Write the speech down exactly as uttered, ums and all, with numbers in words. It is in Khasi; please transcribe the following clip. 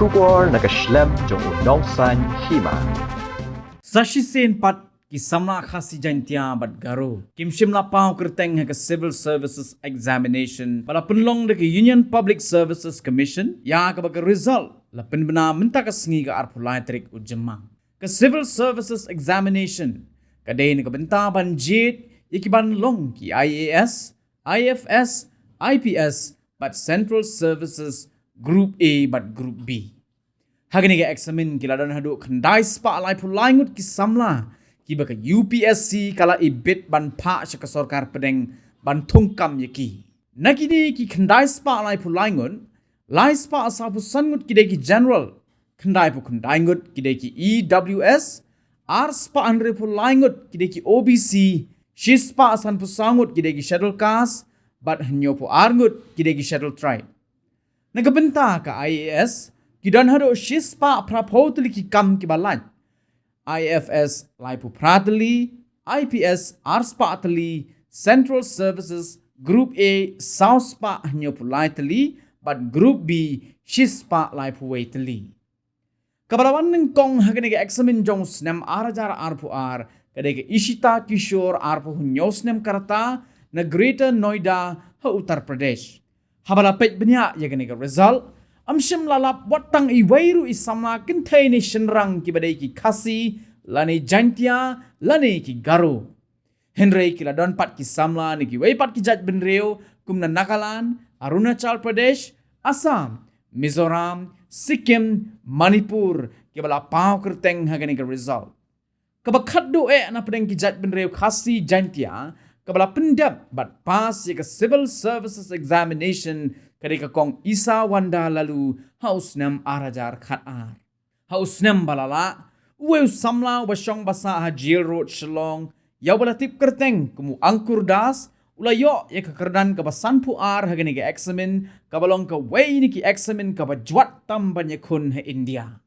Khubor na ka shlem jong u Nongsaiñ Hima. Sa shisien pat ki samla Khasi, Jaintia bad Garo kim shym la paw kyrteng ha ka Civil Services Examination ba la pynlong da ka Union Public Services Commission, ïa kaba ka result la pynbna mynta ka sngi, ka arphew lai tarik u Jymmang. Ka Civil Services Examination ka dei na ka bynta ban jied ïa ki ban long ki I A S, I F S, I P S bad Central Services Group A bad Group B. Ha kane ka eksamin ki la don haduh khyndai spah laiphew lai ngut ki samla kiba ka U P S C ka la ibit ban phah sha ka sorkar pdeng ban thung kam ïa ki. Na kine ki khyndai spah laiphew lai ngut, lai spah sawphew san ngut ki dei ki general, khyndaiphew khyndai ngut ki dei ki E W S, ar spah hynriewphew lai ngut ki dei ki O B C, shi spah sanphew saw ngut ki dei ki schedule caste bad hynñiewphew ar ngut ki dei ki schedule tribe. Na ka bynta ka I A S ki don haduh shi spah phraphew tylli ki kam kiba lait. I F S laiphew phra tylli, I P S ar spah tylli, Central Services Group A saw spah hynñiewphew lai tylli bad Group B shi spah laiphew wei tylli. Kaba la wan nyngkong ha kane ka eksamin jong u snem ar hajar arphew ar ka dei ka Ishita Kishore, arphew hynñiew snem ka rta, na Greater Noida ha Uttar Pradesh. Haba la peit bniah ïa kane ka result, ym shym la lap wat tang iwei ruh i samla kynthei ne shynrang kiba dei ki Khasi lane Jaintia lane ki Garo. Hynrei ki la don pat ki samla na kiwei pat ki jaitbynriew kum na Nagaland, Arunachal Pradesh, Assam, Mizoram, Sikkim, Manipur kiba la paw kyrteng ha kane ka result. Kaba khatduh eh na pdeng ki jaitbynriew Khasi Jaintia kaba la pyndep bad pass ïa ka Civil Services Examination ka dei ka Kong Isawanda Laloo ha u snem ar hajar khatar. Ha u snem ba la lah, uwei u samla uba shong ba sah ha Jail Road, Shillong, ïa uba la tip kyrteng kum u Ankur Das, u la ïoh ïa ka kyrdan kaba sanphew ar ha kane ka eksamin kaba long kawei na ki eksamin kaba jwat tam ban ïakhun ha India.